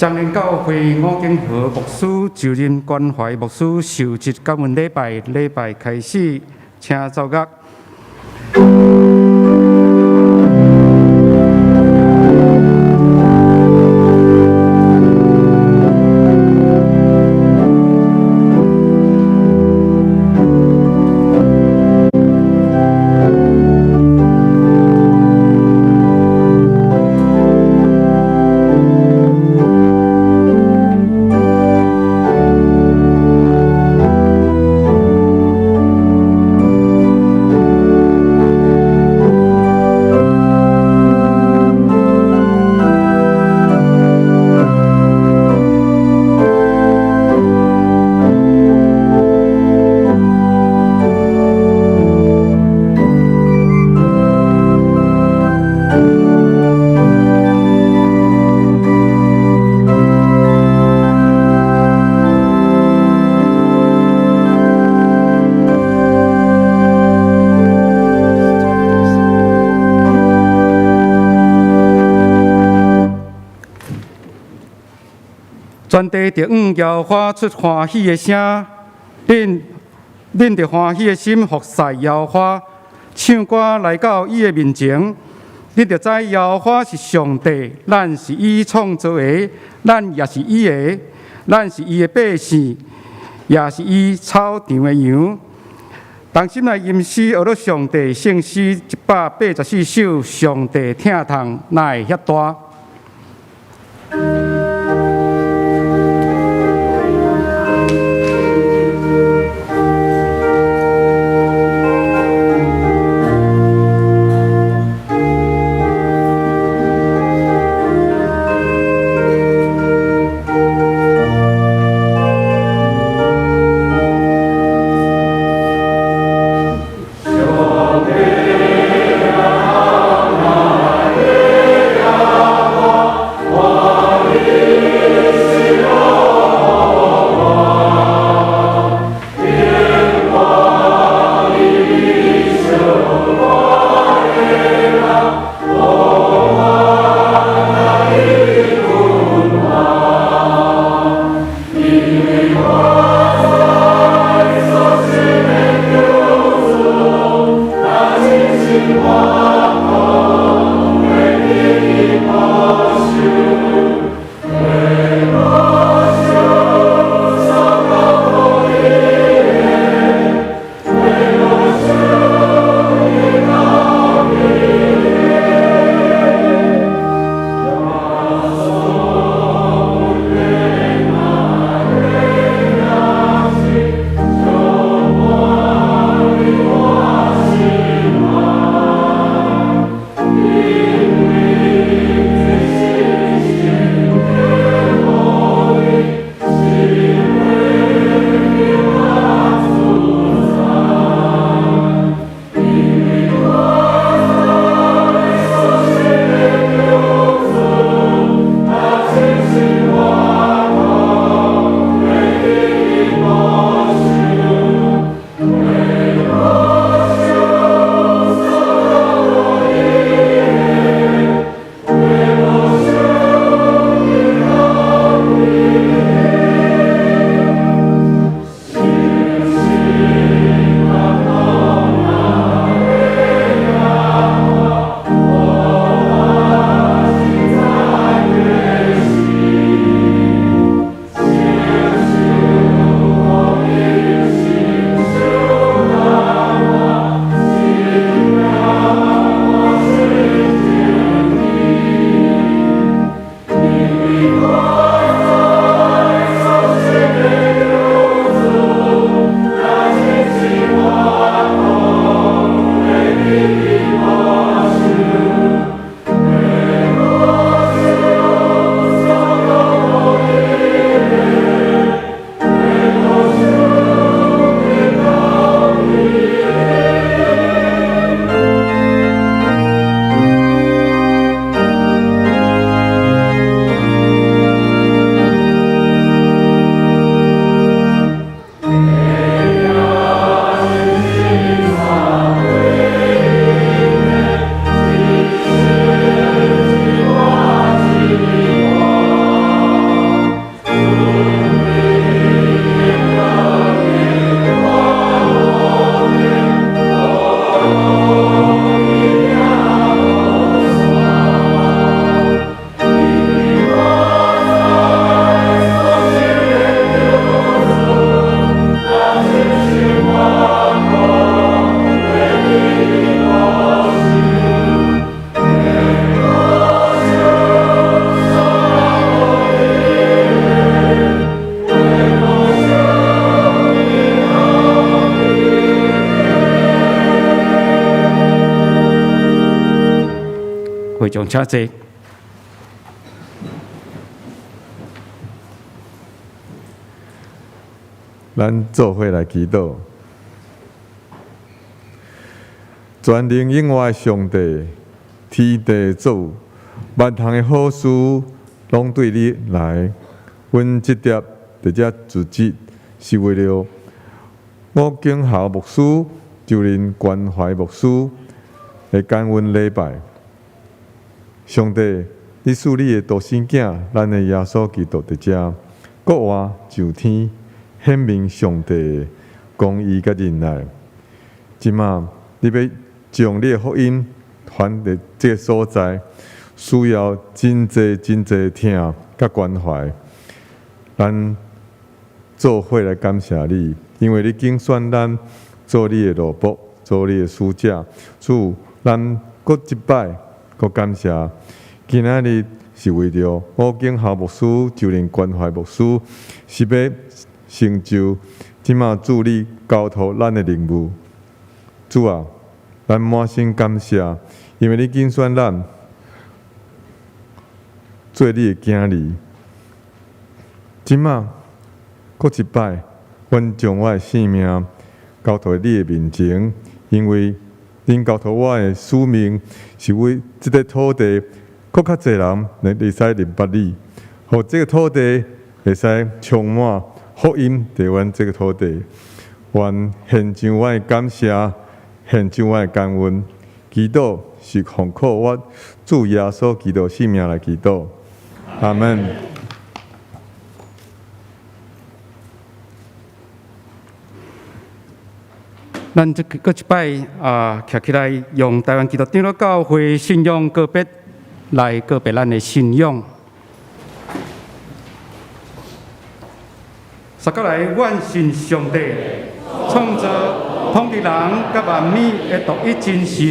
雙連教會吳景和牧師就任關懷牧師受職感恩禮拜，禮拜開始，請奏樂。全地著向耶和華出歡喜的聲，恁恁著歡喜的心服侍耶和華，唱歌來到伊的面前。恁著知耶和華是上帝，咱是伊創造的，咱也是伊的，咱是伊的百姓，也是伊草場的羊。同心來吟詩，學做上帝聖詩184首，上帝疼痛哪會遐大？上帝疼痛哪會遐眾請坐。咱做伙來祈禱，全能永活的上帝，天地造物，萬項的好事攏對你來。阮這碟佇遮聚集，是為了吳景豪牧師、就任關懷牧師的感恩禮拜。上帝，你賜你的獨生囝，咱的耶穌基督佇遮，復活上天。顯明上帝的公義佮仁愛。這馬，你欲將你的福音傳佇這个所在，需要真濟真濟疼佮關懷。咱做伙來感謝你，因為你揀選咱做你的奴僕，做你的使者。主，咱閣一擺，閣感謝。今仔日是為著吳景豪牧師、就連關懷牧師，是欲成就這馬主你交託咱的任務。主啊，咱滿心感謝，因為你揀選咱做你的囝兒。這馬閣一擺，阮將我的性命交託你的面前，因為恁交託我的使命是為這个土地，閣較濟人會使認捌你，予這个土地會使充滿福音佇阮這个土地。願獻上我的感謝，獻上我的感恩，祈禱是奉靠我主耶穌基督聖名來祈禱。阿門。咱這閣一擺啊，徛起來，用台灣基督長老教會信仰告別來告別咱的信仰。撒過來，阮信上帝，創造統治人佮萬物的獨一真神，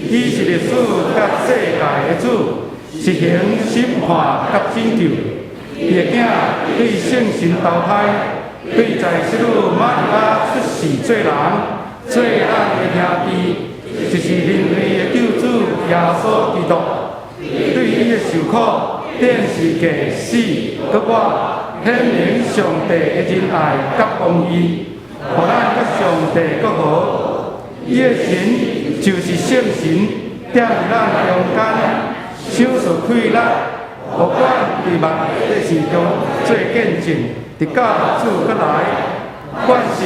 伊是歷史佮世界的主，實行審判佮拯救。伊的囝對聖神投胎，對在聖女瑪利亞出世做人，做咱的兄弟，就是人類的救主耶穌基督。對伊的受苦、釘十字架、死、閣活，顯明上帝的仁愛佮公義，予咱佮上帝閣和。伊的神就是聖神，踮佇咱中間，賞賜氣力，予阮佇末世中做見證，直到主閣來。阮信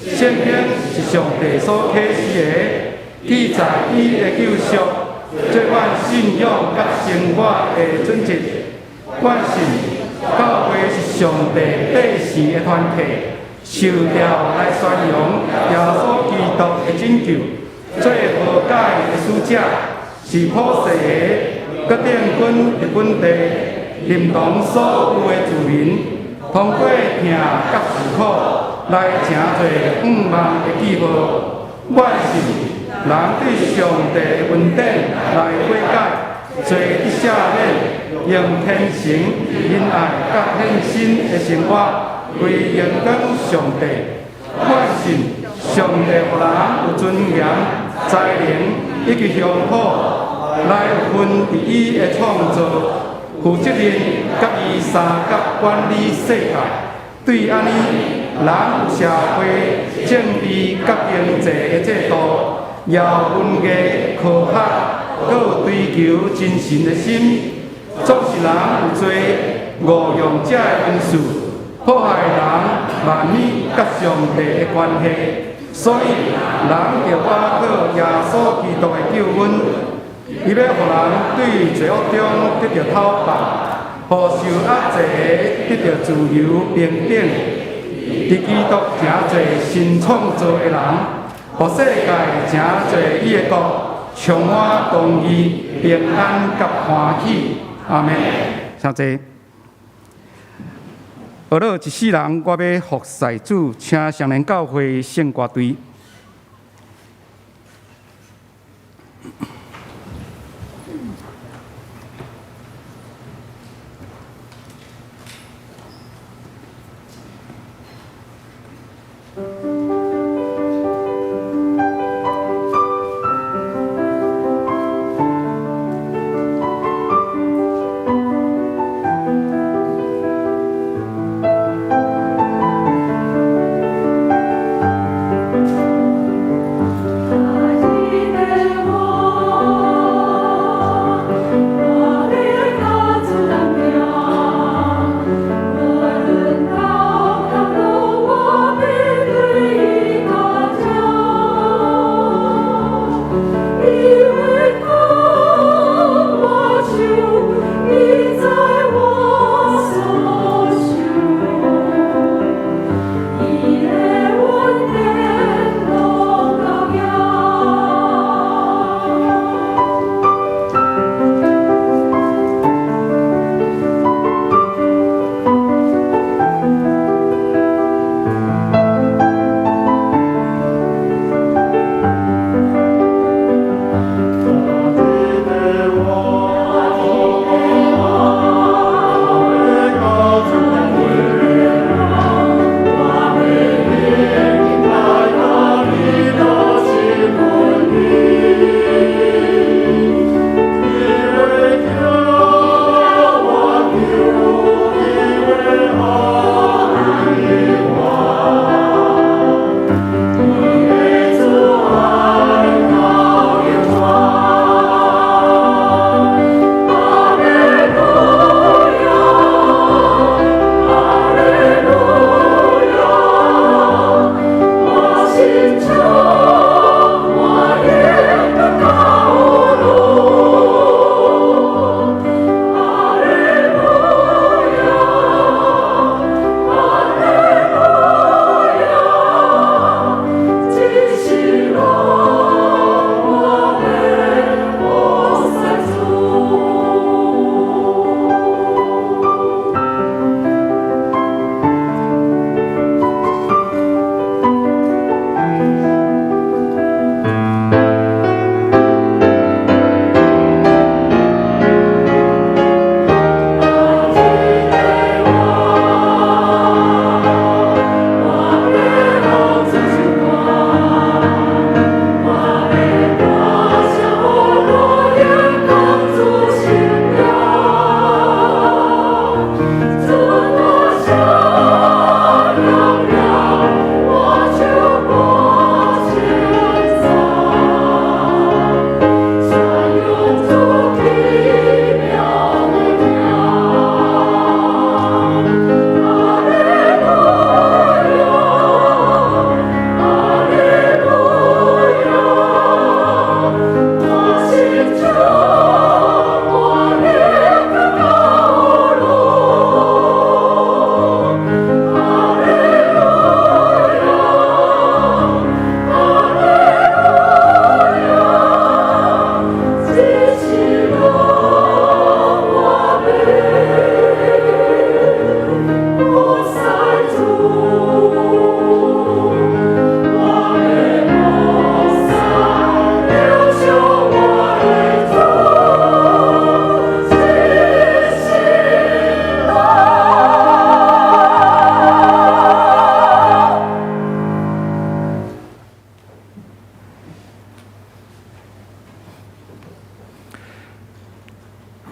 聖經是上帝所啟示的，記載伊的救贖，做阮信仰佮生活的準則。阮信教會是上帝百姓的團體，受召來宣揚耶穌基督的拯救，做和解的使者，是普世的決定軍佇本地，認同所有的住民，通過疼佮受苦來成做向望的記號。阮信人對上帝的恩典來悔改，罪得赦免，用虔誠、仁愛佮獻身的生活，歸榮光上帝。阮信上帝予人有尊嚴、才能以及鄉土，來有份佇伊的創造，負責任佮伊相佮管理世界。對按呢，人有社會、政治佮經濟的制度，也有文藝、科學，閣有追求真神的心。總是人有濟誤用這个恩賜，破壞人、萬物佮上帝的關係。所以人著倚靠耶穌基督的救恩，伊欲予人對罪惡中得著透放，予受壓制的得著自由平等。佇基督成做新創造的人，予世界成做伊的國，充滿公義、平安佮歡喜。阿們。請坐。學了一世人，我欲服侍主，請雙連教會聖歌隊。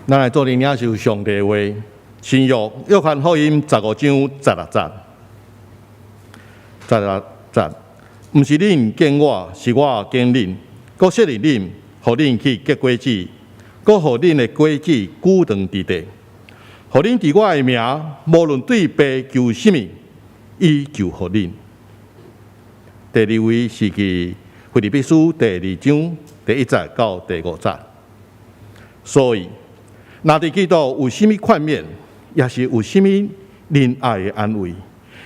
咱來做陣領受上帝話，新約約翰福音15章16節，16節，毋是恁揀我，是我揀恁，閣設立恁，予恁去結果子，閣予恁的果子久長佇地，予恁佇我的名，無論對父求啥物，伊就予恁。第二位是佇腓立比書第二章第1節到第5節。所以，若佇基督有啥物勸勉，抑是有啥物仁愛的安慰，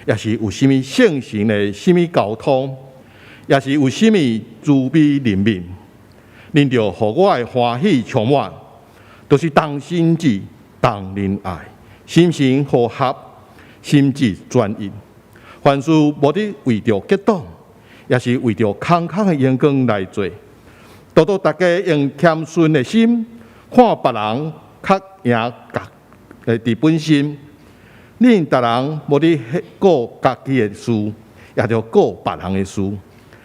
抑是有啥物聖神的啥物交通，抑是有啥物慈悲憐憫，恁著予我的歡喜充滿，就是同心志、同仁愛，心神和合，心志專一。凡事無得為著結黨，抑是為著空空的榮光來做，獨獨大家用謙遜的心，看別人較贏家己本身。恁逐人無佇顧家己的事，也著顧別人的事。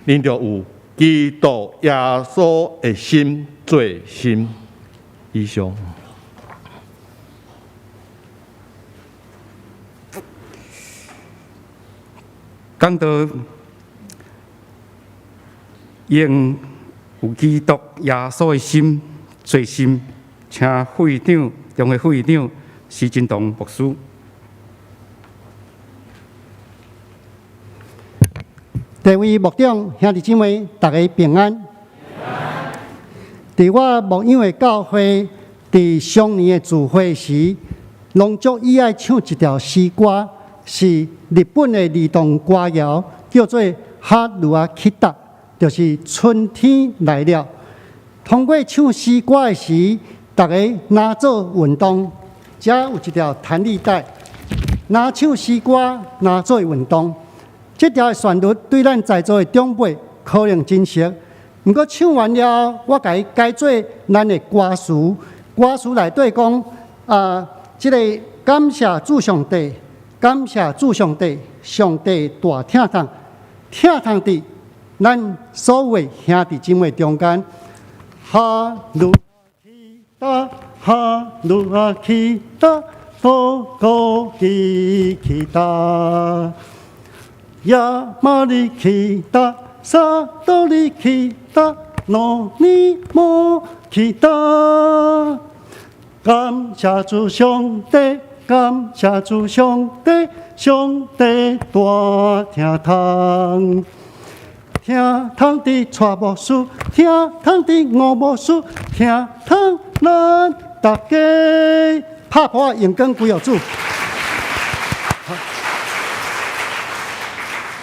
恁著有基督耶穌的心做心。以上。講到用有基督耶穌的心做心，請會長、中會會長施金堂牧師。各位牧長、兄弟姊妹，大家平安。佇我牧養的教會，佇上年的聚會時，攏足喜愛唱一條詩歌，是日本的兒童歌謠，叫做《春が來た》，就是春天來了。通過唱詩歌的時，逐家若做運動，遮有一條彈力帶，若唱詩歌，若做運動。這條的旋律對咱在座的長輩可能真熟，毋過唱完了，我共伊改做咱的歌詞，歌詞內底講啊，這个感謝主上帝，感謝主上帝，上帝大疼痛，疼痛佇咱所有兄弟姊妹中間。春が來た，春が來た，どこに來た。山に來た，里に來た，野にも來た。感謝主上帝，感謝主上帝，上帝大疼痛。疼痛佇蔡牧師，疼痛佇吳牧師，疼痛咱逐家。拍鼓榮光歸予主。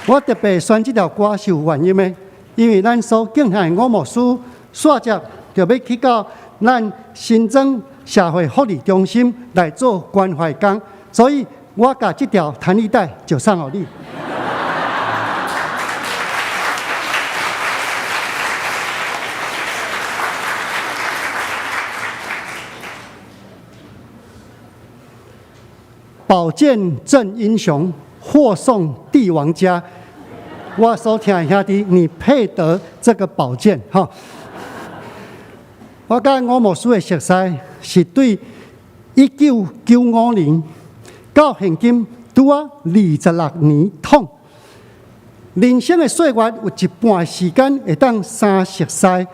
我特別選這條歌是有原因的，因為咱所敬愛的吳牧師，煞接就欲去到咱新莊社會福利中心來做關懷工，所以我共這條彈力帶就送予你。寶劍贈英雄，貨送帝王家。我所聽的兄弟，你配得這個寶劍哈。我佮吳牧師的熟似是對1995年到現今拄仔26年統。人生的歲月有一半時間會當相熟似，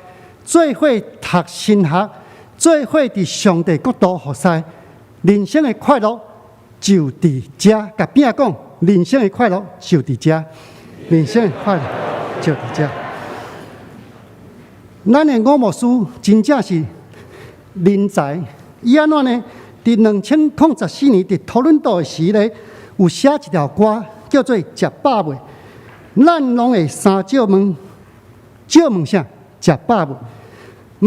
做伙讀神學，做伙佇上帝國度服侍。人生的快樂就佇遮，共邊仔講，人生的快樂就佇遮，人生的快樂就佇遮。咱的吳牧師真正是人才，伊按怎呢？佇2014年佇多倫多的時咧，有寫一條歌叫做《食飽未》。咱攏會三少問，少問啥？食飽未？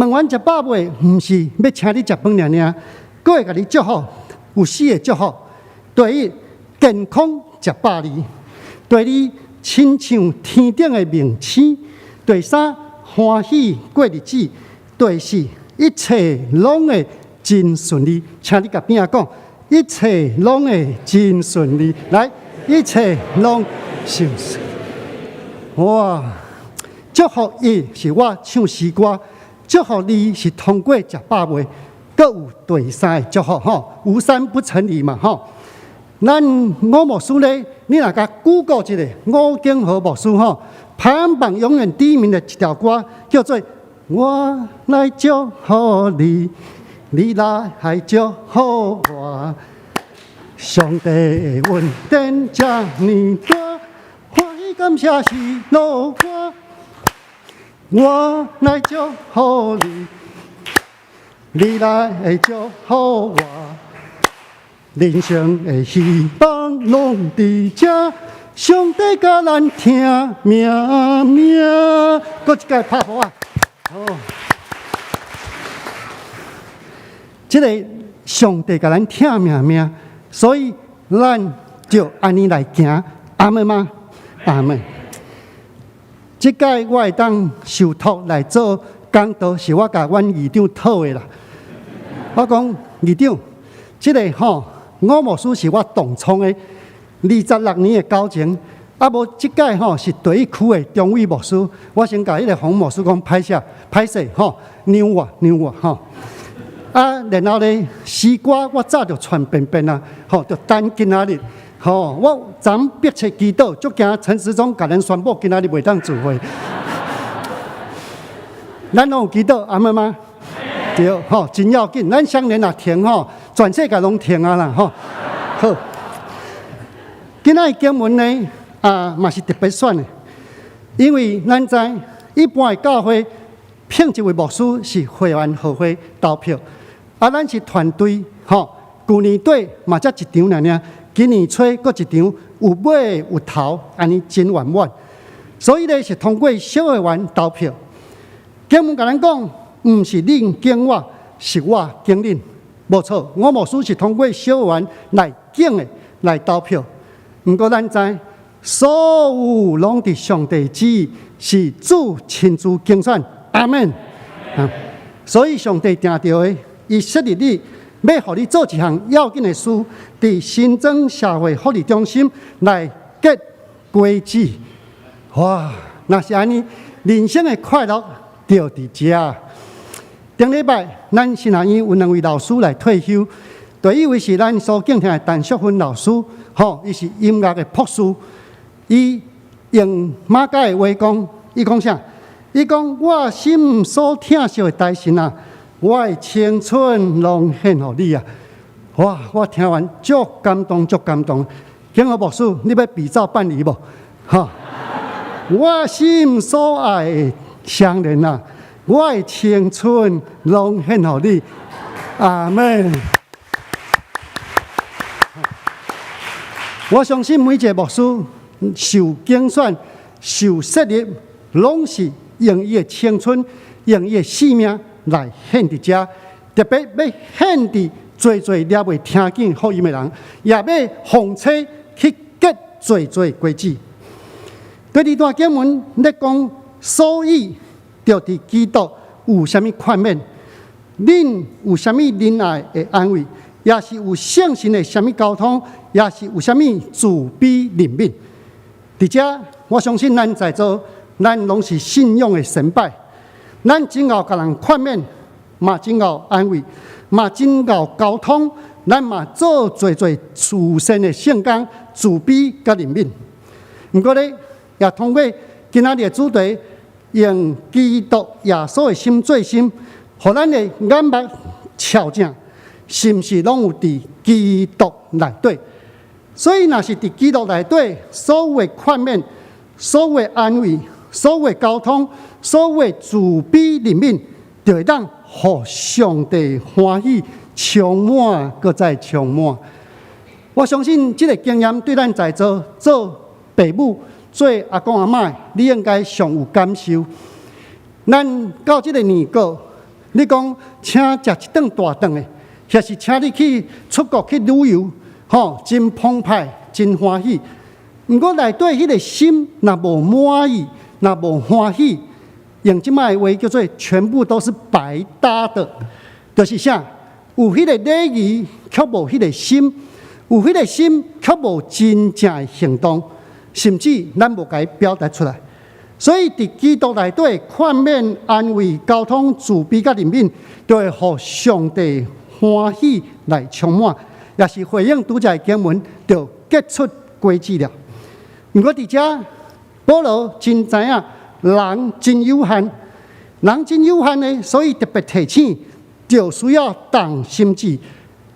問完食飽未，毋是欲請你食飯爾爾，閣會共你祝福，有四个祝福。第一，健康食百二；第二，親像天頂的明星；第三，歡喜過日子；第四，一切攏會真順利。請你共邊仔講，一切攏會真順利。來，一切攏順利。哇！祝福一是我唱詩歌，祝福二是通過食飽未，閣閣有第三个祝福吼，無三不成禮嘛吼。咱吳牧師咧，你若共 Google 一下吳景和牧師吼，排行榜永遠第一名的一條歌叫做《我來祝福你，你來祝福我》，上帝的恩典這爾大，歡喜感謝是路我，我來祝福你，你來祝福我。人生的希望攏佇這，上帝共咱疼命命，閣一擺拍鼓啊！好，這個上帝共咱疼命命，所以咱就按呢來行，阿們嗎？阿們。這擺我會當受託來做講道，是我共阮議長討的啦。我講議長，這個吼。吳牧師是我同窗的26年的交情，啊無這擺吼是第一區的中偉牧師，我先共彼個洪牧師講歹勢，歹勢吼，讓我讓我吼。啊，然後咧詩歌我早就傳遍遍啊，吼，就等今仔日，吼，我昨昏迫切祈禱，足驚陳時中共咱宣布今仔日袂當聚會。咱攏有祈禱，阿們嗎？對，吼，真要緊。咱雙連若停吼，全世界攏停啊啦，吼。好，今仔日經文呢，啊，嘛是特別選的，因為咱知一般的教會聘一位牧師是會員號會投票，啊，咱是團隊，吼，舊年底嘛才一場爾爾，今年初閣一場，有尾有頭，按呢真圓滿。所以咧是通過小會員投票。經文共咱講，毋是恁揀我，是我揀恁，無錯。吳牧師是通過小會員來揀的，來投票。毋過咱知，所有攏佇上帝旨意，是主親自揀選。阿們。啊，所以上帝定著的，伊設立你，欲予你做一項要緊的事，佇新莊社會福利中心來結果子。哇，若是按呢，人生的快樂就佇遮。頂禮拜，咱神學院有兩位老師來退休。第一位是咱所敬聽的陳淑芬老師，吼，伊是音樂的博士。伊用瑪加的話講，伊講啥？伊講我心所疼惜的大神啊，我的青春攏獻予你啊！哇，我聽完足感動，足感動。景和牧師，你欲比照辦理無？哈，我心所愛的雙連啊！我的青春攏獻予你，阿們。我相信每一個牧師受揀選、受設立，攏是用伊的青春、用伊的性命來獻佇遮，特別欲獻佇濟濟掠袂聽見福音的人，也欲奉差去結濟濟果子。第二段經文咧講，所以。就佇基督有啥物勸勉？恁有啥物仁愛的安慰？抑是有聖神的啥物交通？抑是有啥物慈悲憐憫？佇遮，我相信咱在座，咱攏是信仰的先輩，咱真𠢕共人勸勉，嘛真𠢕安慰，嘛真𠢕交通，咱嘛做濟濟慈善的聖工，慈悲佮憐憫。毋過咧，也通過今仔日的主題。用基督耶穌的心做心，予咱的眼目抾正，是毋是攏有佇基督內底？所以，若是佇基督內底，所有的勸勉、所有的安慰、所有的交通、所有的慈悲憐憫，就會當予上帝歡喜，充滿，閣再充滿。我相信這個經驗對咱在座做爸母，做阿公阿嬤，你應該上有感受。咱到這個年過，你講請食一頓大頓的，抑是請你去出國去旅遊，吼，真澎湃，真歡喜。毋過內底彼個心若無滿意，若無歡喜，用這擺的話叫做全部都是白搭的，就是啥？有彼個禮儀，卻無彼個心；有彼個心，卻無真正的行動。甚至咱無共伊表達出來，所以佇基督內底勸勉、安慰、交通、慈悲佮憐憫，就會予上帝歡喜來充滿，也是回應拄才的經文，就結出果子了。毋過佇遮，保羅真知影人真有限，人真有限的，所以特別提醒，就需要同心志、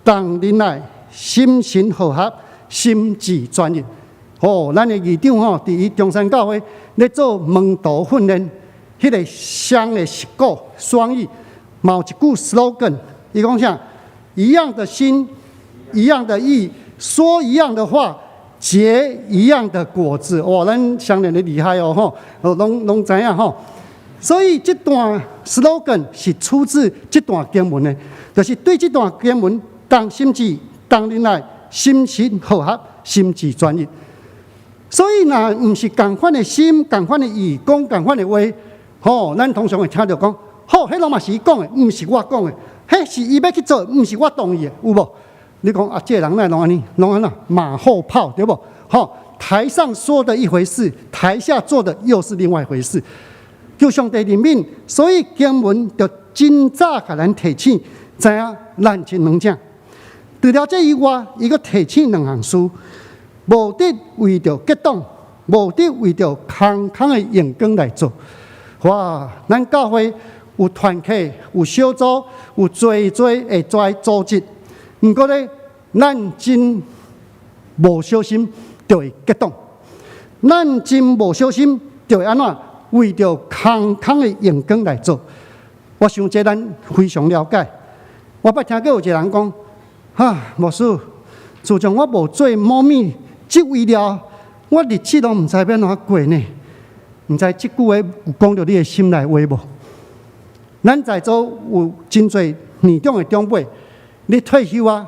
同忍耐、心神和合、心志專一。哦，咱的議長吼，佇伊中山教會咧做門徒訓練，彼個雙的實鼓雙語，嘛有一句 slogan，伊講啥？一樣的心，一樣的意，說一樣的話，結一樣的果子。哇，咱相當的厲害哦，吼，攏攏知影吼。所以這段 slogan 是出自這段經文的，就是對這段經文，同心志、同忍耐、心神和合、心志專一。所以，若毋是仝款的心、仝款的意，講仝款的話，吼，咱通常會聽著講，好，彼攏嘛是伊講的，毋是我講的，彼是伊欲去做，毋是我同意的，有無？你講啊，這個人哪會攏按呢？攏按怎馬後炮，對無？吼，台上說的一回事，台下做的又是另外一回事。求上帝憐憫，所以經文就真早共咱提醒，知影咱真軟正。除了這以外，伊閣提醒兩項事。無得為著結黨，無得為著空空的榮光來做。哇！咱教會有團體，有小組，有濟濟會跩組織。毋過咧，咱真無小心就會結黨。咱真無小心就會按怎？為著空空的榮光來做。我想這咱非常了解。我捌聽過有一個人講：哈，牧師，自從我無做某物職位了，我日子攏毋知欲按怎過呢？毋知這句話有講著你的心內話無？咱在座有真濟年長的長輩，你退休啊，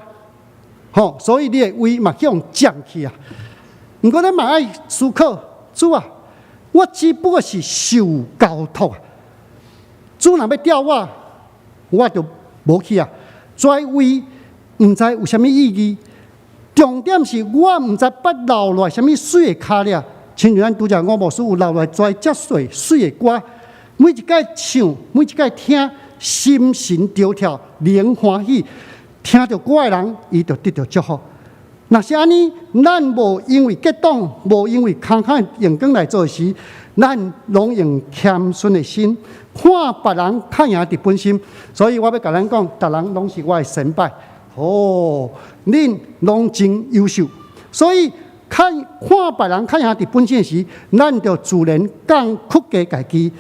吼，所以你的位嘛去予佔去啊。毋過咱嘛愛思考，主啊，我只不過是受交託啊。主若欲調我，我就無去啊。跩位毋知有啥物意義？重點是我毋知捌留落啥物媠的跤跡，親像咱拄才吳牧師有留落跩遮濟媠的歌，每一擺唱，每一擺聽，心神著跳，靈歡喜，聽著歌的人，伊就得著祝福。若是按呢，咱無因為結黨，無因為空空榮光來做事，咱攏用謙遜的心，看別人較贏佇本心。所以我欲共咱講，逐人攏是我的先輩。哦，恁攏真優秀，所以看看別人較贏佇本心時，咱就自然降屈低家己。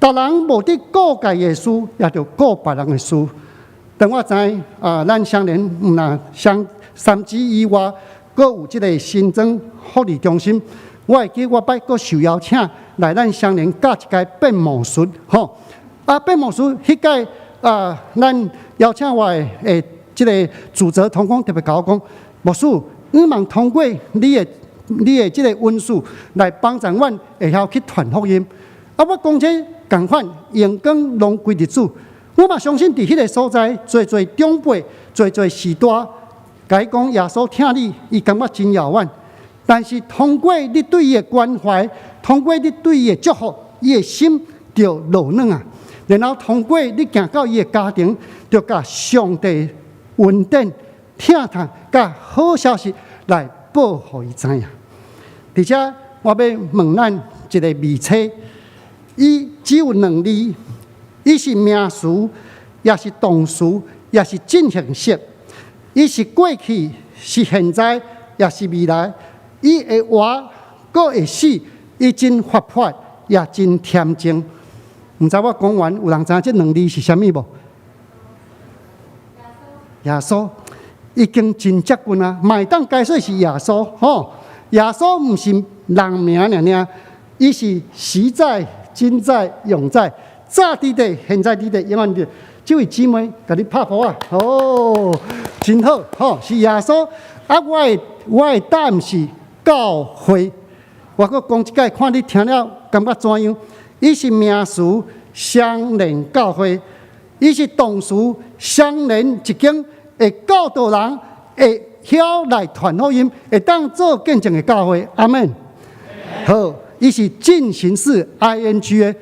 逐人無得顧家己的事，也著顧別人的事。當我知啊，咱雙連毋若雙三芝以外，閣有這个新莊福利中心。我會記我捌閣受邀請來咱雙連教一屆變魔術，吼啊變魔術，彼屆啊，咱邀請我的的這个主責同工特別共我講，牧師，希望通過你的這個恩賜來幫助阮會曉去傳福音。啊，我講這仝款榮光攏歸佇主，我嘛相信佇彼个所在，濟濟長輩，濟濟序大，共伊講耶穌疼你，伊感覺真遙遠。但是通過你對伊的關懷，通過你對伊的祝福，伊的心就落軟啊。然後通過你行到伊的家庭，就共上帝恩典、疼痛、佮好消息來報予伊知影。佇遮我欲問咱一个謎題，伊只有兩字，伊是名詞，也是動詞，也是進行式。伊是過去，是現在，也是未來。伊會活，閣會死，伊真活潑，也真恬靜。毋知我講完，有人知影這兩字是啥物無？耶穌已經真接近啊，嘛會當解說是耶穌吼。耶穌毋是人名爾爾，伊是實在、今在、永在，早佇佇，現在佇佇，永遠佇。這位姊妹，共你拍噗仔，哦，真好，吼，是耶穌。啊，我的答案是教會。我閣講一擺，看你聽了感覺怎樣？伊是名詞，雙連教會；伊是動詞，雙連一間會教導人、會曉來傳福音、會當做見證的教會。阿門。好，伊是進行式 ing 的。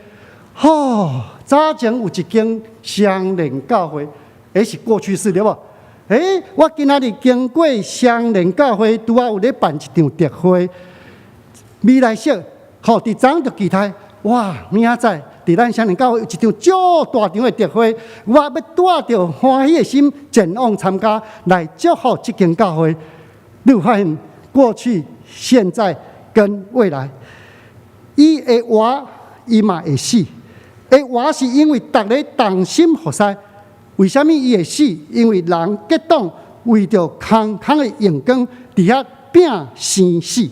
吼，早前有一間雙連教會，彼是過去式對無？我今仔日經過雙連教會，拄仔有咧辦一場特會。未來式，吼，佇昨就期待，哇，明仔載佇咱雙連教會有一場足大場的特會，我欲帶著歡喜的心前往參加，來祝福這間教會。你有發現過去、現在跟未來，伊會活，伊嘛會死。會活是因為逐家同心服侍。為啥物伊會死？因為人結黨為著空空的榮光，佇遐拼生死。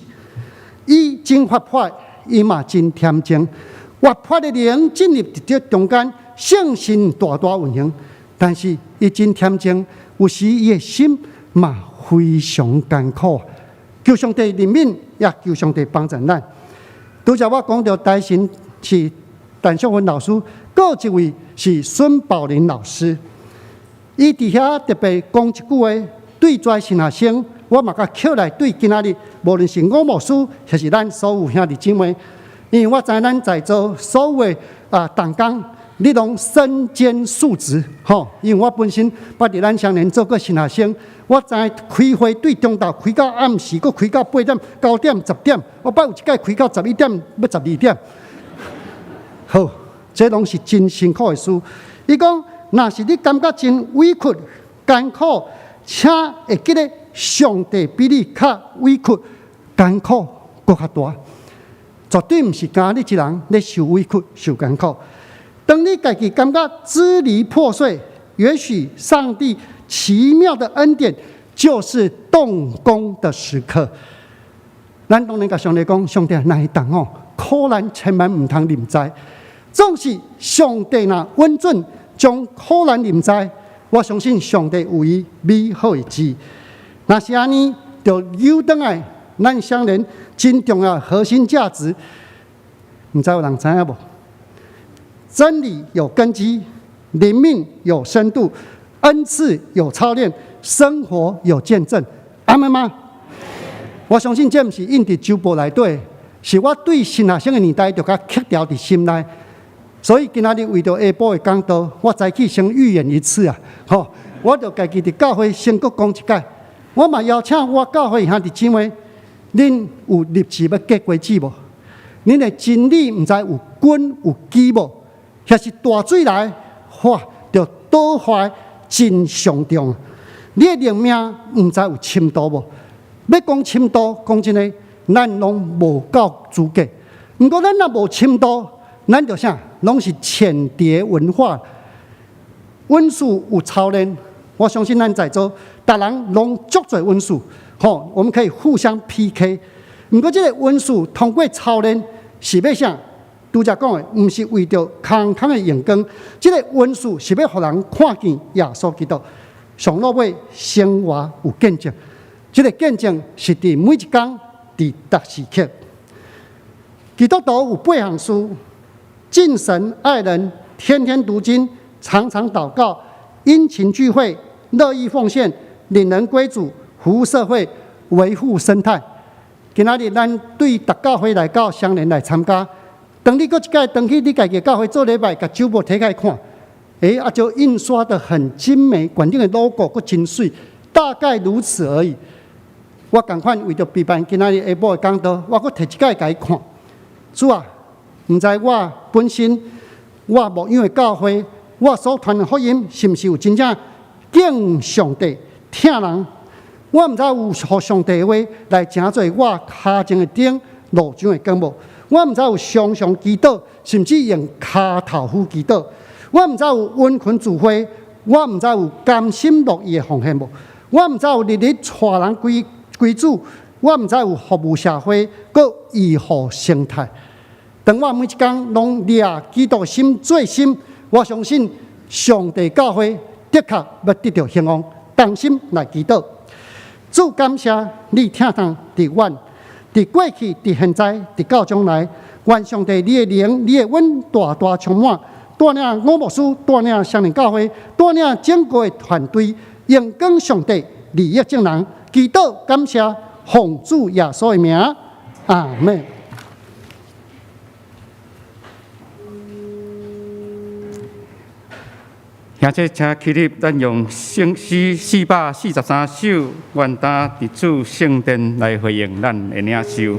伊真活潑，伊嘛真恬靜。活潑的靈進入佇這中間，聖神大大運行。但是伊真恬靜，有時伊的心嘛非常艱苦。求上帝憐憫，也求上帝幫助咱。拄才我講著大神是陳淑芬老師，閣一位是孫寶林老師。伊佇遐特別講一句話，對遮神學生，我嘛共抾來對今仔日，無論是吳牧師，抑是咱所有兄弟姊妹，因為我知咱在座所有的同工，你攏身兼數職，吼。因為我本身捌佇咱雙連做過神學生，我知開會對中晝開到暗時，閣開到8點、9點、10點，我捌有一擺開到11點，欲12點。好，這攏是真辛苦的事。伊講，若是你感覺真委屈、艱苦，請會記得上帝比你較委屈、艱苦閣較大。絕對毋是干焦你一人咧受委屈、受艱苦。當你家己感覺支離破碎，也許上帝奇妙的恩典就是動工的時刻。咱當然共上帝講，上帝若會當哦，苦難千萬毋通臨在。總是上帝若允准將苦難臨在，我相信上帝有伊美好的旨意。若是按呢，就扭轉來，咱雙連真重要的核心價值，毋知有人知影無？真理有根基，靈命有深度，恩賜有操練，生活有見證。阿們嗎？我相信這毋是印佇週報內底，是我對神學生的年代就共刻牢佇心內。所以今仔日為著下晡的講道，我早起先預演一次啊！吼，我就家己佇教會先閣講一擺。我嘛邀請我教會兄弟姊妹，恁有立志欲結果子無？恁的真理毋知有根有基無？抑是大水來，哇，就倒壞真傷重。你的靈命毋知有深度無？欲講深度，講真的，咱攏無夠資格。毋過咱若無深度，咱就啥？攏是淺碟文化。文士有操練，我相信咱在座，逐人攏足濟文士，吼，我們可以互相 PK。毋過這個文士通過操練是欲啥？拄才講的，毋是為著空空的榮光，這個文士是欲予人看見耶穌基督。上落尾生活有見證，這個見證是佇每一工，佇逐時刻。基督徒有八項事：敬神愛人，天天讀經，常常禱告，殷勤聚會，樂意奉獻，領人歸主，服務社會，維護生態。今仔日咱對逐教會來到雙連來參加，當你閣一擺轉去你家己教會做禮拜，共週報提開看，啊，就印刷得很精美，館頂的 logo 閣真媠，大概如此而已。我仝款為著備辦今仔日下晡的講道，我閣提一擺共伊看。主啊，毋知我本身，我牧養的教會，我所傳的福音，是毋是有真正敬上帝、疼人？我毋知有予上帝的話來成做我跤前的燈、路上的光無？我毋知有常常祈禱，甚至用跤頭趺祈禱。我毋知有殷勤聚會，我毋知有甘心樂意的奉獻無？我毋知有日日帶人歸主，我毋知有服務社會，閣維護生態。當我每一工攏掠基督心做心，我相信上帝教會的確欲得著興旺。同心來祈禱，主感謝你疼痛佇阮，佇過去、佇現在、佇到將來，願上帝你的靈、你的恩大大充滿，帶領吳牧師，帶領雙連教會，帶領整個的團隊，榮光上帝，利益眾人，祈禱感謝，奉主耶穌的名，阿門。兄弟請起立，咱用聖詩443首，願擔佇主聖殿來回應咱的領受。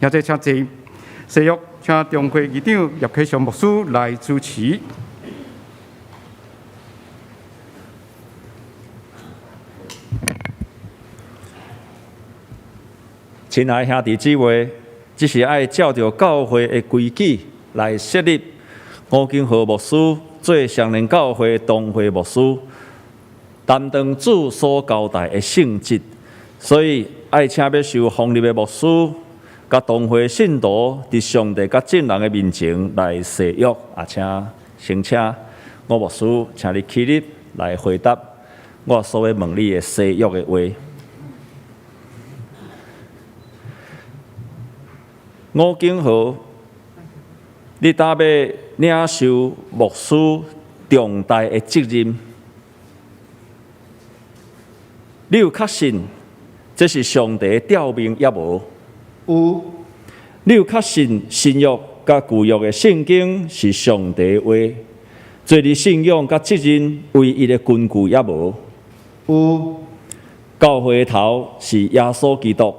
兄弟請坐，誓約請中會議長葉啟祥牧師來主持。親愛兄弟姊妹，這是愛照著教會的規矩來設立吳金和牧師做雙連教會同會牧師，擔當主所交代的聖職，所以愛請欲受封立的牧師，佮同會信徒佇上帝佮眾人的面前來誓約，啊，請先請吳牧師，請你起立來回答我所欲問你的誓約的話。吳景豪，你打欲領受牧師重大的責任，你有確信這是上帝的召命抑無？有。你有確信新約佮舊約的聖經是上帝的話，做你信仰佮責任唯一的根據抑無？有。教會的頭是耶穌基督，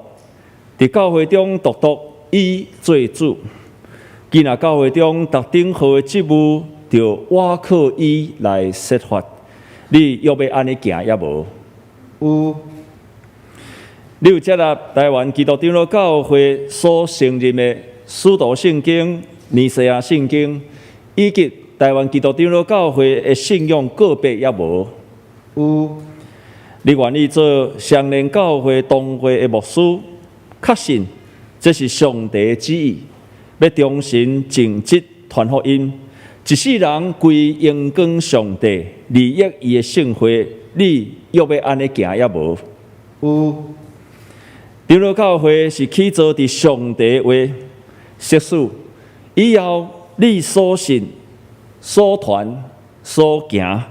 佇教會中獨獨伊做主。既若教會中特定號的職務，著倚靠伊來設法，你欲欲按呢行抑無？有。你有接納台灣基督長老教會所承認的使徒聖經、尼西亞聖經，以及台灣基督長老教會的信仰告白抑無？有。你願意做雙連教會同會的牧師？確信這是上帝的旨意，欲忠心盡職傳福音，一世人歸榮光上帝，利益伊的聖會，你欲欲按呢行抑無？有。長老教會是起造佇上帝的話，即使以後你所信、所傳、所行，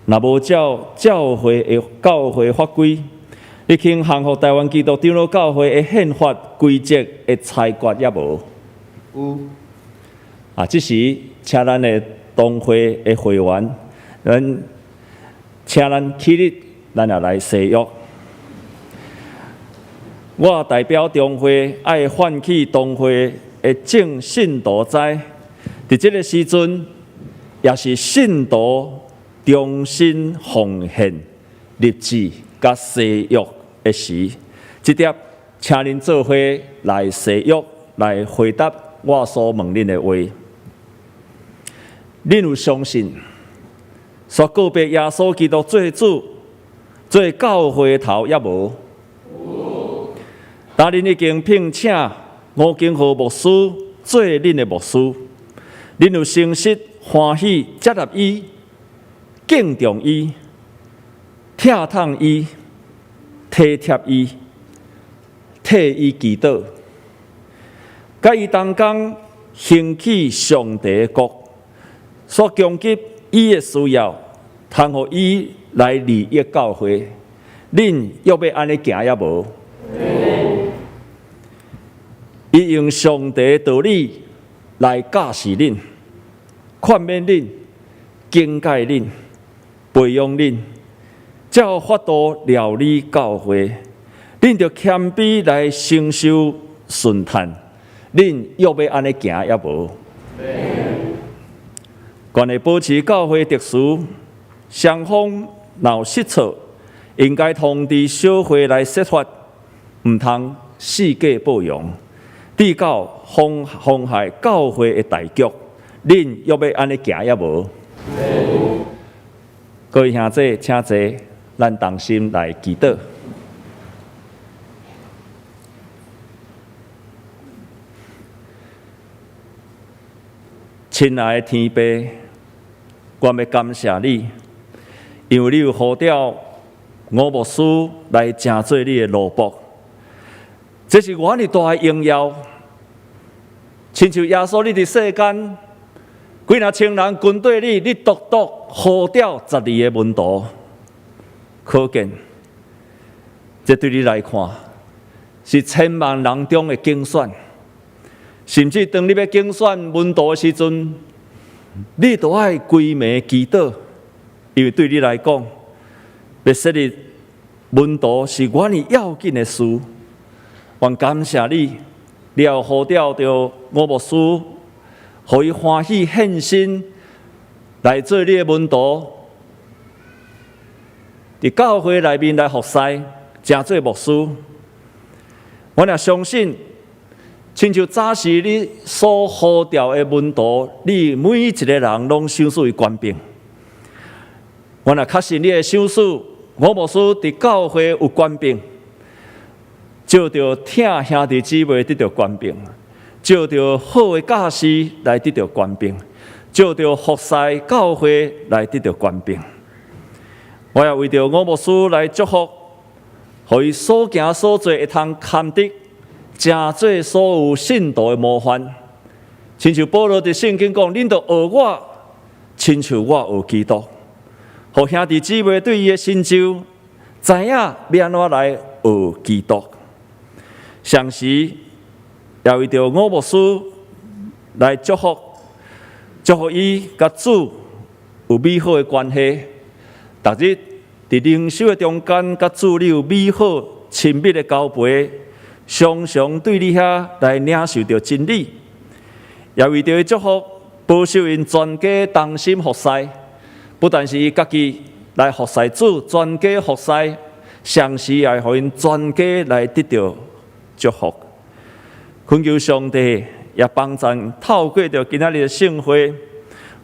若無照教會的教會法規，你肯降服台灣基督長老教會的憲法規則的裁決抑無？有。啊，這時請咱的同會的會員，咱請咱起立，咱也來誓約。我代表中會愛喚起同會的眾信徒知，佇這个時陣，也是信徒忠心奉獻、立志佮誓約的時。這帖，請恁做伙來誓約，來回答我所問恁的話。恁有相信，煞告白耶穌基督做主、做教會頭，抑無？今恁已經聘請吳金和牧師做恁的牧師，恁有誠實歡喜接納伊、敬重伊、疼痛伊、體貼伊、替伊祈禱，佮伊同工興起上帝的國，所供給伊的需要，通予伊來利益教會，恁欲欲按呢行抑無？伊用上帝道理來教示恁、勸勉恁、警戒恁、培養恁，才有法度料理教會。恁著謙卑來承受順嘆，恁欲欲按呢行抑無？關於保持教會秩序，雙方若有失措，應該通知小會來說法，毋通四界報揚。至到妨害教會的大局，恁欲欲按呢行抑無？各位兄弟，請坐，咱同心來祈禱。親愛的天父，我欲感謝你，因為你有呼召吳牧師來成做你的奴僕，這是偌爾大的榮耀。親像耶穌，你佇世間幾若千人跟綴你，你獨獨呼召12个門徒，可見這對你來看是千萬人中的揀選。甚至當你欲揀選門徒的時陣，你都愛規暝祈禱，因為對你來講，欲設立門徒是偌爾要緊的事。願感謝你，你也呼召著吳牧師，予伊歡喜獻身來做你的門徒，佇教會內面來服侍，成做牧師。我也相信，親像早時你所呼召的門徒，你每一個人攏賞賜伊權柄。我也確信你的賞賜，吳牧師佇教會有權柄，藉著疼兄弟姊妹得著權柄，藉著好的教示來得著權柄，藉著服侍教會來得著權柄。我也為著吳牧師來祝福，予伊所行所做會通堪得，成做所有信徒的模範。親像保羅佇聖經講：恁著學我，親像我學基督。予兄弟姊妹對伊的成就，知影欲按怎來學基督。同時，也為著吳牧師來祝福，祝福伊佮主有美好的關係。逐日佇靈修的中間，佮主你有美好親密的交陪，常常對你遐來領受著真理。也為著伊祝福，保守𪜶全家同心服侍，不但是伊家己來服侍主，全家服侍，同時也予𪜶全家來得著祝福。懇求上帝也幫贊，透過著今仔日的聖會，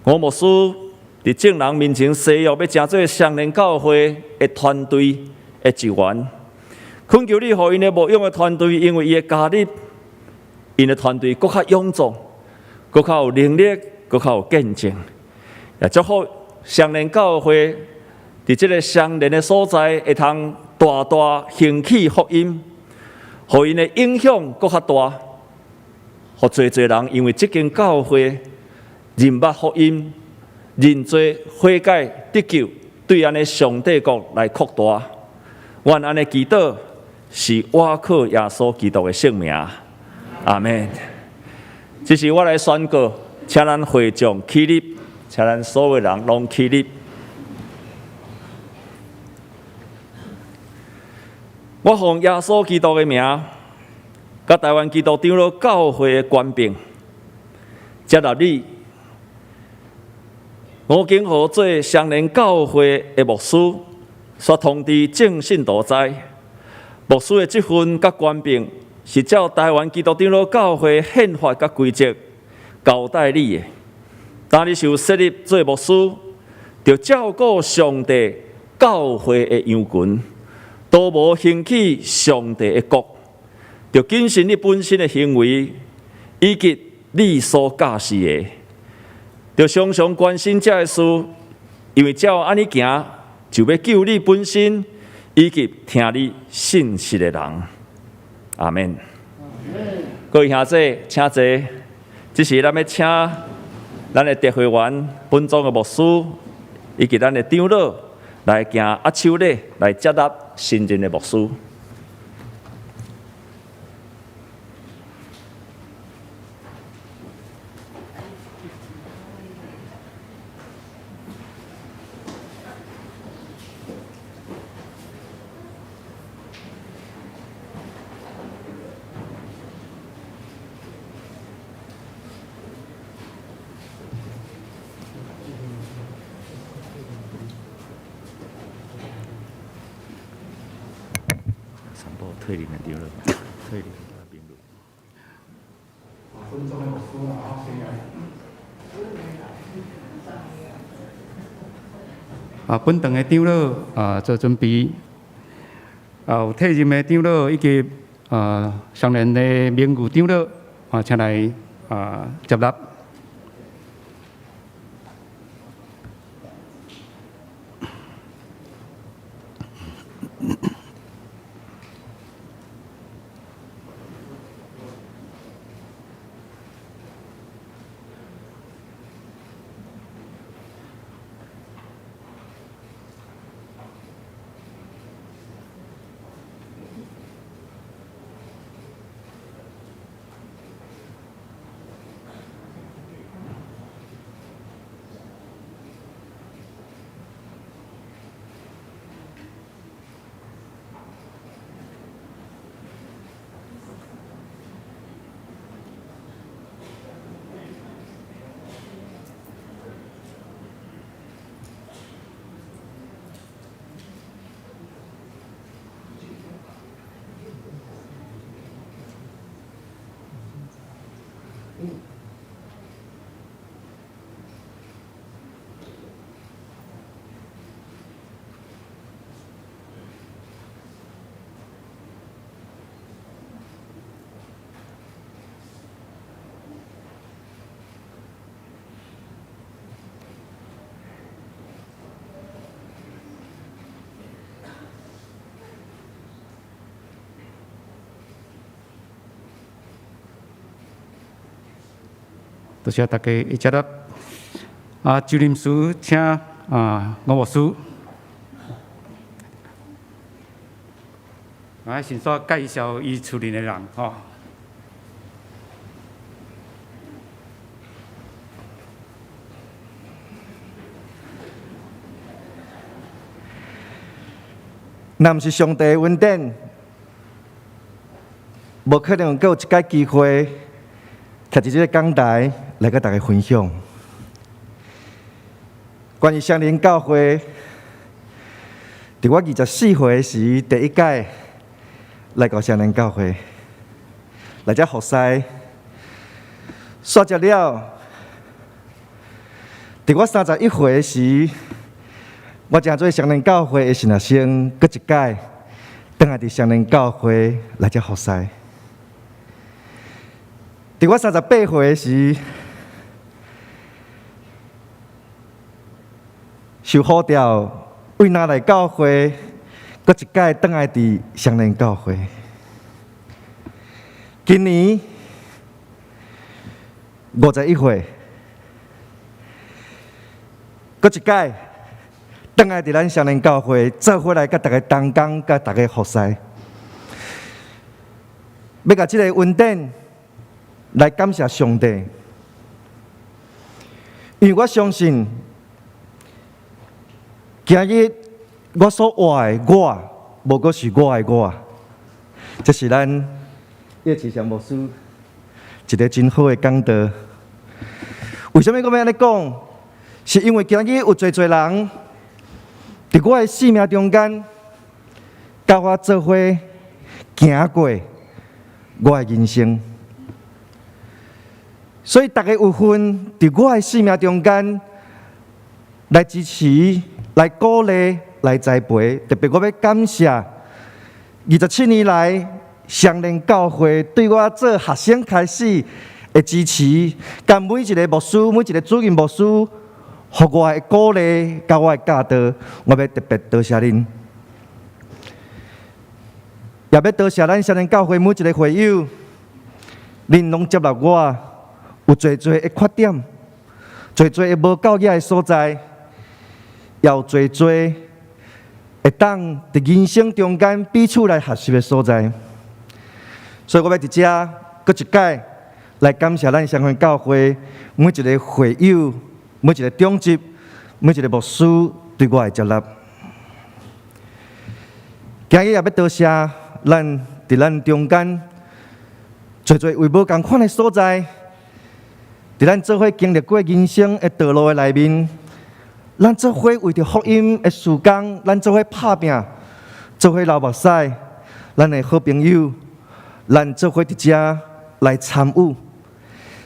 吳牧師佇眾人面前誓約，欲成做雙連教會的團隊的一員。懇求你，予𪜶的牧養的團隊，因為伊的加入，𪜶的團隊閣較勇壯，閣較有能力，閣較有見證。也祝福雙連教會佇這个雙連的所在，會通大大興起福音，予𪜶的影響閣較大，予濟濟人因為這間教會認捌福音、認罪悔改得救，對按呢上帝國來擴大。阮按呢祈禱，是倚靠耶穌基督的聖名，阿們。這是我來宣告，請咱會眾起立，請咱所有人攏起立。我奉耶穌基督的名，佮台灣基督長老教會的權柄，接納你吳景和做雙連教會的牧師，煞通知眾信徒知，牧師的職分佮權柄是照台灣基督長老教會憲法佮規則交代你的。當你受設立做牧師，著照顧上帝教會的羊群，都無興起上帝的國，著謹慎你本身的行為，以及你所教示的，著常常關心這个事，因為照按呢行，就欲救你本身，以及聽你信息的人。阿們。各位兄弟，請坐。這時咱欲請咱的特會員、本宗的牧師以及咱的長老來行握手禮，來接納新任的牧師。退任的長老，退任的啊，本堂的長老啊做準備，啊有退任的長老以及啊上任的名譽長老啊，請來啊接納。多謝大家的接納。啊，就臨時請啊吳牧師，啊，先煞介紹伊厝裡的人吼。若毋是上帝的恩典，無可能閣有一擺機會，徛佇這个講台來佮大家分享。關於雙連教會，佇我24歲時，第一擺來到雙連教會，來遮服侍，煞接了，佇我31歲時，我成做雙連教會的神學生，閣一擺轉來佇雙連教會來遮服侍。佇我38歲時，受呼召為拿來教會，閣一擺轉來佇雙連教會。今年51歲，閣一擺轉來佇咱雙連教會，做伙來佮大家同工，佮大家服侍，欲共這个恩典來感謝上帝，因為我相信，今日我所活的我，無閣是我的我。這是咱葉啟祥牧師一个真好的講道。為啥物我欲按呢講？是因為今日有濟濟人佇我的生命中間，佮我做伙行過我的人生，所以逐家有份佇我的生命中間來支持、來鼓勵、來栽培。特別我欲感謝27年來雙連教會對我做學生開始的支持，佮每一个牧師、每一个主任牧師，予我的鼓勵，佮我的教導，我欲特別多謝恁，也欲多謝咱雙連教會每一个會友，恁攏接納我，有濟濟的缺點，濟濟的無夠額的所在，也有濟濟會當佇人生中間彼此來學習的所在。所以我欲佇遮閣一擺來感謝咱雙連教會每一个會友、每一个長執、每一个牧師對我的接納。今日也欲多謝咱佇咱中間濟濟位無仝款的所在，佇咱做伙經歷過人生的道路的內面，咱做伙為著福音的事工，咱做伙拍拚，做伙流目屎，咱的好朋友，咱做伙佇遮來參與。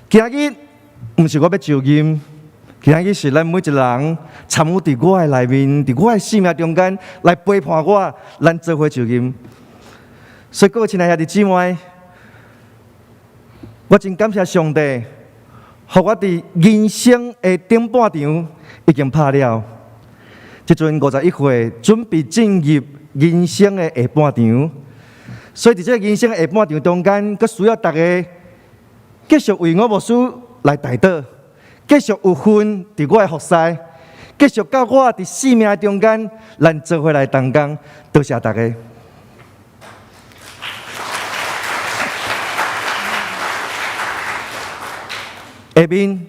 今日毋是我欲就任，今日是咱每一个人參與佇我的內面，佇我的生命中間來陪伴我，咱做伙就任。所以各位親愛兄弟姊妹，我真感謝上帝，予我佇人生的頂半場已經拍了。這陣51歲，準備進入人生的下半場。所以佇這个人生的下半場中間，閣需要大家繼續為我牧師來代禱，繼續有份佇我的服侍，繼續佮我佇生命中間，咱做伙來同工。多謝大家。下面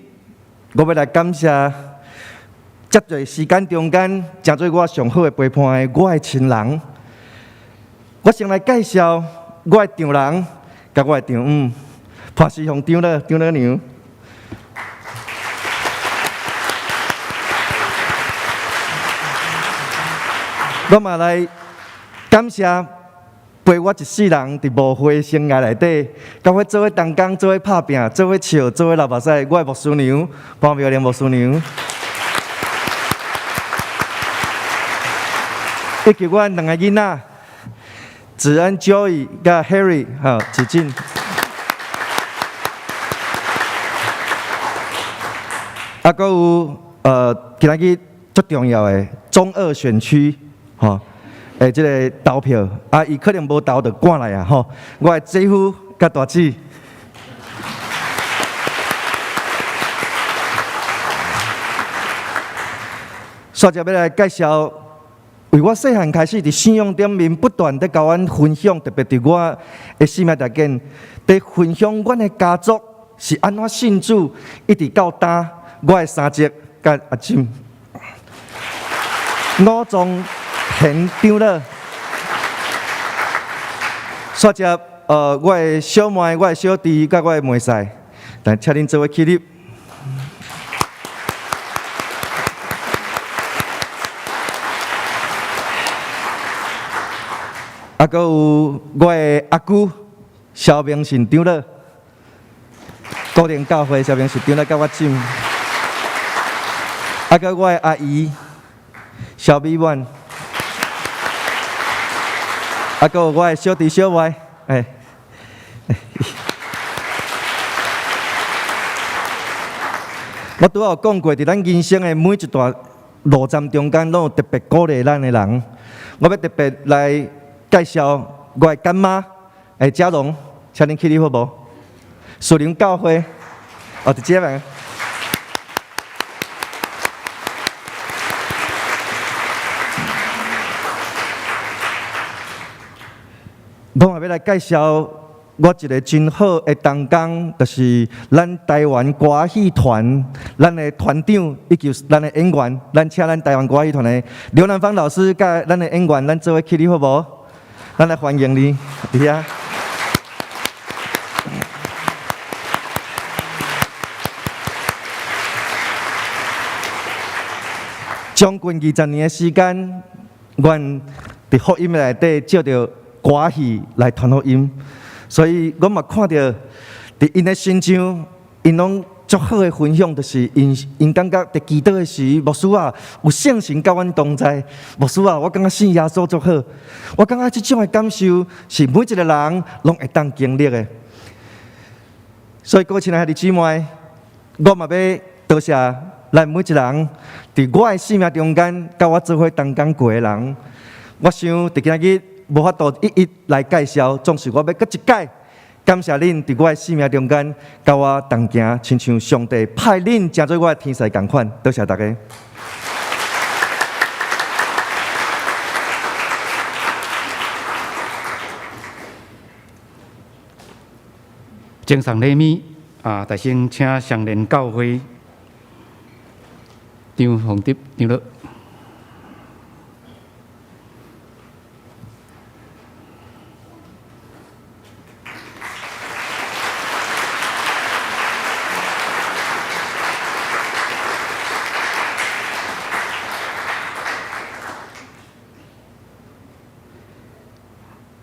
我欲來感謝這段時間中間，成做我上好的陪伴的我的親人。我先來介紹我的丈人佮我的丈母，潘思雄長老、丈老娘。我嘛來感謝陪我一世人佇牧會生涯內底，佮我做伙同工、做伙拍拚、做伙笑、做伙流目屎，我的牧師娘潘妙玲牧師娘，以及阮兩个囡仔，子恩 Joey 佮 Harry 哈子進。啊，閣有今仔日足重要的中二選區，吼，這个投票，啊，伊可能無投就趕來啊，吼，我的姐夫佮大姊。煞接欲來介紹，為我細漢開始佇信仰頂面不斷佇共阮分享，特別佇我的生命條件，佇分享阮的家族是按怎信主，一直到今，我的三叔佮阿婶，五宗賢長老，煞接我的小妹、我的小弟佮我的妹婿，來請恁做伙起立。啊，閣有我的阿姑蕭明信長老，高林教會蕭明信長老佮我姊，啊，閣我的阿姨蕭美婉，啊，閣有我的小弟小妹，欸，我拄仔有講過，佇咱人生的每一段路站中間，攏有特別鼓勵咱的人。我欲特別來介紹我的乾媽，嘉榮，請恁起立好無？樹林教會，哦，佇這邊。我嘛欲來介紹我一个真好的同工，就是咱台灣歌戲團，咱的團長以及咱的演員，咱請咱台灣歌戲團的劉南芳老師佮咱的演員，咱做伙起立好無？咱來歡迎你，佇遐。將近20年的時間，阮佇福音內底借著歌戲來傳福音，所以阮嘛看著佇𪜶的身上，𪜶攏足好的分享，就是𪜶感覺佇祈禱的時，牧師啊，有聖神佮阮同在。牧師啊，我感覺信耶穌足好。我感覺這種的感受是每一個人攏會當經歷的。所以，各位親愛的兄弟姊妹，我嘛欲多謝咱每一個人，佇我的生命中間，佮我做伙同工過的人。我想佇今仔日無法度一一來介紹，總是我欲閣一擺感謝恁佇我的生命中間，佮我同行，親像上帝派恁成做我的天使仝款。多謝大家。贈送禮物啊，大先請雙連教會張鳳德長老。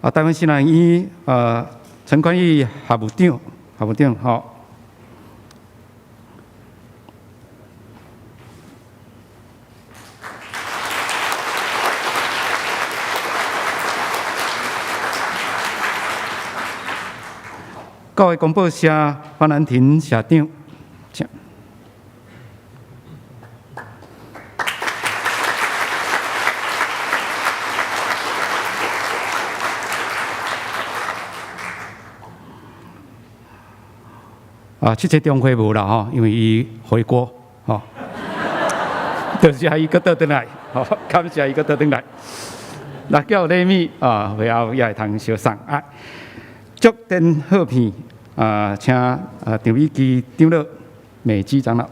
啊，台灣新南醫陳冠宇校務長，校務長好。教會公報社范蘭亭社長，請。啊，七七中會無啦吼，因為伊回國吼，就是伊閣倒轉來，吼，感謝伊閣倒轉來。那叫禮物啊，會後也會通相送啊。祝電賀片啊，請啊張美基長老、美基長老。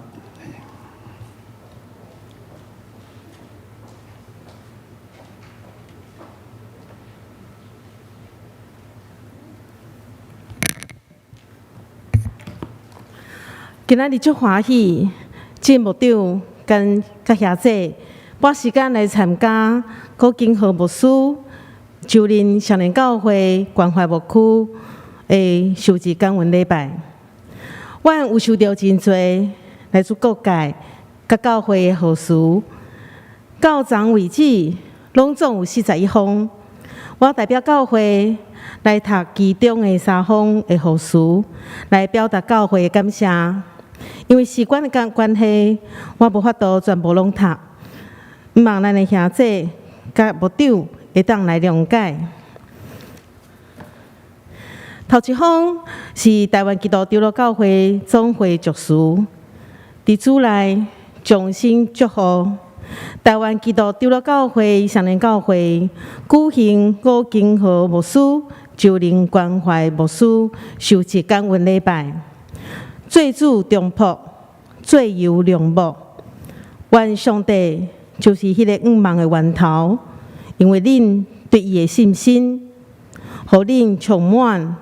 今仔日足歡喜，鄭牧長跟佮兄姐撥時間來參加郭金河牧師就任雙連教會關懷牧區的受洗感恩禮拜。阮有收著真濟來自各界、佮教會的賀詞，到昨為止，攏總有41封。我代表教會來讀其中的三封的賀詞，來表達教會的感謝。因為時間的關係，我無法度全部攏讀。希望咱的兄姐佮牧長會當來諒解。頭一封是台灣基督長老教會總會祝詞，佇主內衷心祝福台灣基督長老教會雙連教會舉行吳金河牧師就任關懷牧師受洗感恩禮拜，做主重僕，做油良牧，願上帝就是彼个向望的源頭，因為恁對伊的信心，予恁充滿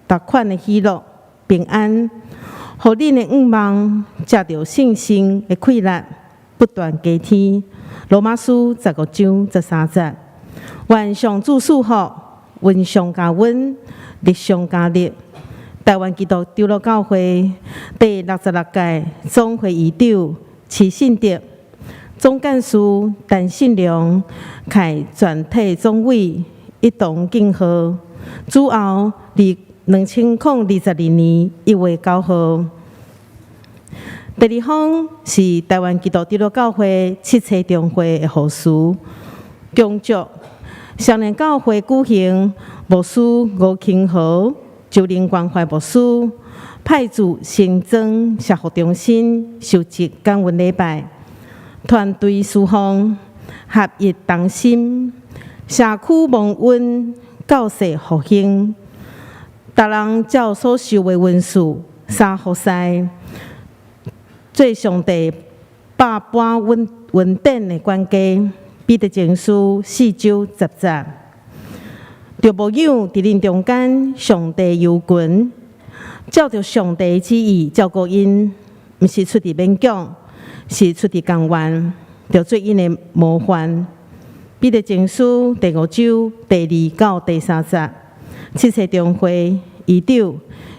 逐款的喜樂、平安，予恁的向望藉著信心的氣力不斷加添。羅馬書15章13節，願上主賜福，恩上加恩，力上加力。台灣基督長老教會第66屆總會議長徐信德、總幹事陳信良，開全體總委一同敬賀。主後2022年1月9號。第二封是台灣基督長老教會七七中會的賀詞，恭祝雙連教會舉行牧師吳清河就任關懷牧師派駐新莊社福中心受洗感恩禮拜，團隊侍奉合一同心，社區蒙恩教世復興，逐人照所受的恩賜三服侍，做上帝百般恩典的管家。彼得前書4章10節，著牧養佇恁中間上帝羊群，照著上帝旨意照顧𪜶，毋是出佇勉強，是出佇甘願，著做𪜶的模範。彼得前書第五章第二到第三節，七世中會議長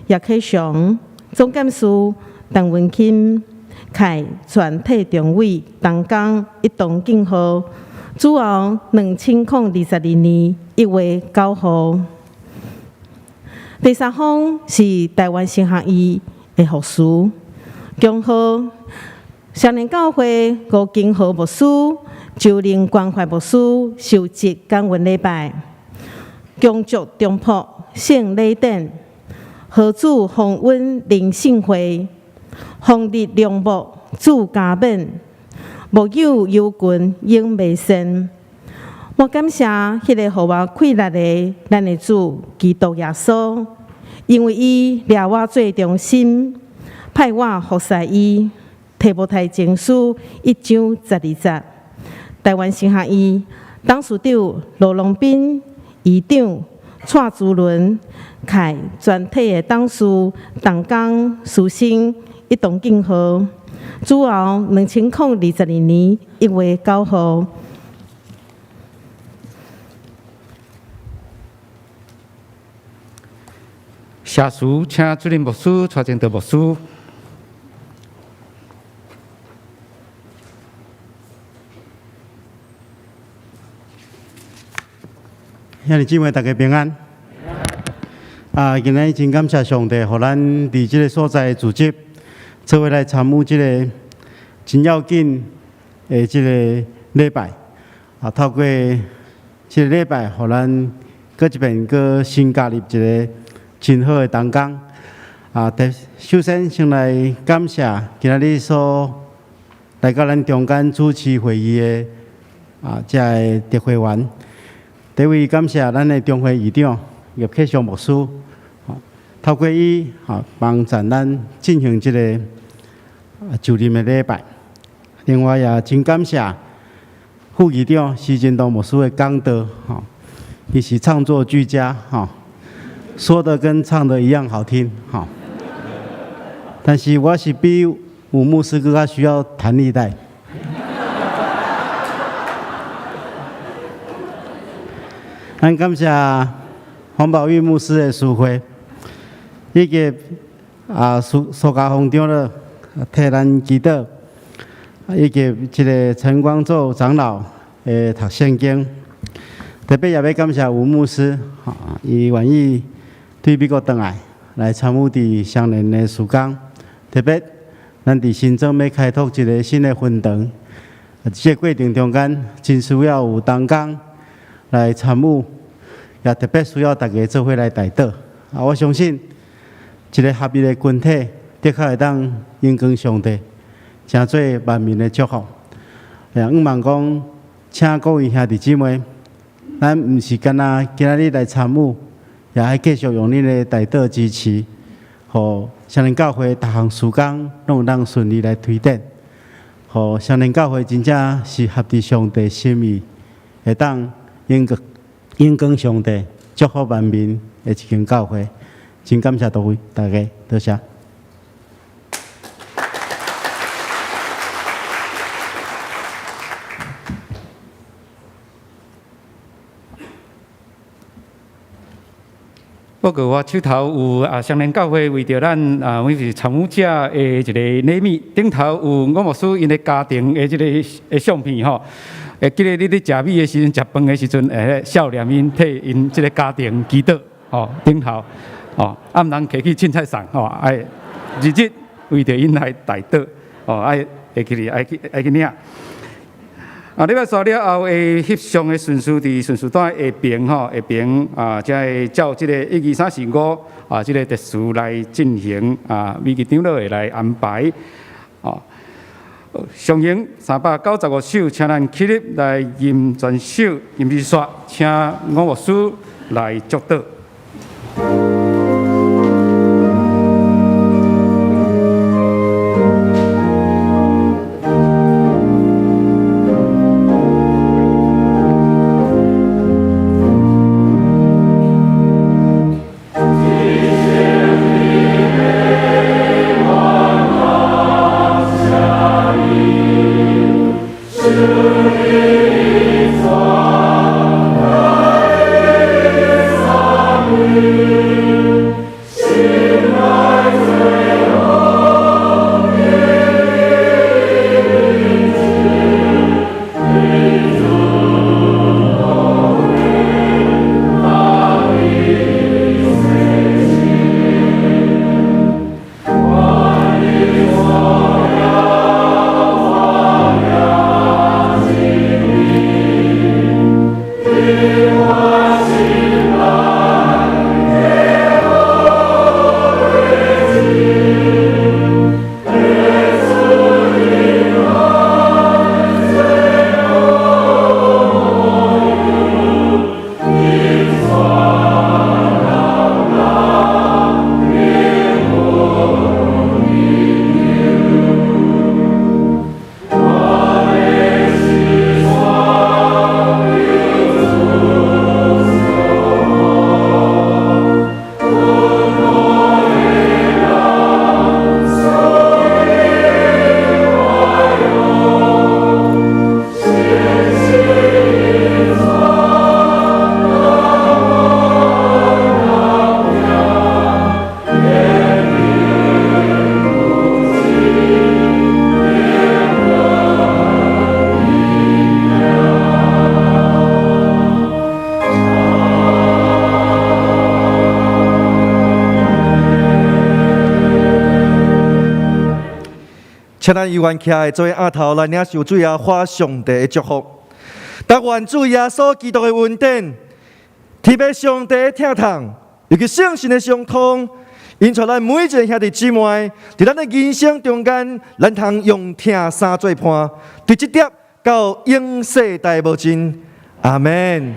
葉啟祥、總幹事陳文钦，開全體中委同工一同敬賀。主後2022年1月9號。第三封是臺灣神學院的牧師，恭賀雙連教會吳金豪牧師、周玲關懷牧師受職感恩禮拜，恭祝中埔聖禮典，何主豐恩靈信會，豐日良牧主加冕，牧養羊群永袂散。我感謝彼個予我氣力的咱的主基督耶穌，因為伊掠我做中心，派我服侍伊。提摩太前書一章十二節。臺灣神學院董事長羅龍斌、院長蔡珠倫，開全體的董事、同工、師生一同敬賀。主後2022年1月9號。謝詞，請主任牧師蔡正德牧師。兄弟姊妹，大家平安。啊，今日真感謝上帝，予咱佇這个所在組織，做伙來參與這个真要緊的這个禮拜。啊，透過這个禮拜，予咱閣一遍閣新加入一个真好的同工。啊，首先先來感謝今仔日所來到咱中間主持會議的啊，這个特會員。第一位感謝咱的中會議長葉啟祥牧師，透過伊幫助咱進行這个就任的禮拜。另外也真感謝副議長施金東牧師的講道，伊是唱作俱佳，說的跟唱的一樣好聽，但是我是比吳牧師閣較需要彈力帶。咱感謝黃寶玉牧師的司會，以及啊蘇蘇家峰長老替咱祈禱，以及這个陳光宙長老的讀聖經。特別也欲感謝吳牧師，伊願意對美國轉來來參與佇雙連的事工。特別咱佇新莊欲開拓一个新的分堂，這个過程中間真需要有同工來參與，也特別需要大家做伙來代禱。啊，我相信一个合一的群體，的確會當榮光上帝，成做萬民的祝福。也向望講，請各位兄弟姊妹，咱毋是干焦今仔日來參與，也愛繼續用恁的代禱支持，予雙連教會逐項事工攏有當順利來推展，予雙連教會真正是合佇上帝心意，會當榮光榮光上帝，祝福萬民的一間教會。真感謝各位大家，多謝。報告我手頭有啊，雙連教會為著咱啊，每位參與者的一个禮物，頂頭有吳牧師𪜶的家庭的這个的相片吼。會記得你咧食米的時陣，食飯的時陣，會少年𪜶替𪜶這个家庭祈禱吼，頂頭吼，啊，毋通提去凊彩送吼，愛日日為著𪜶來代禱吼，愛會記得愛去愛去領。啊，禮拜煞了後會翕相的順序佇順序單下邊吼，下邊啊，才會照這个一二三四五啊，這个秩序來進行啊，每個長老會來安排。哦，上行395首，請咱起立來吟全首吟一煞，請吳牧師來祝禱。請咱猶原徛來做額頭來領受主耶和華上帝的祝福。但願主耶穌基督的恩典，天父上帝的疼痛，以及聖神的相通，引帶咱每一个兄弟姊妹，佇咱的人生中間，咱通用疼相做伴，佇這粒到永世代無盡。阿門。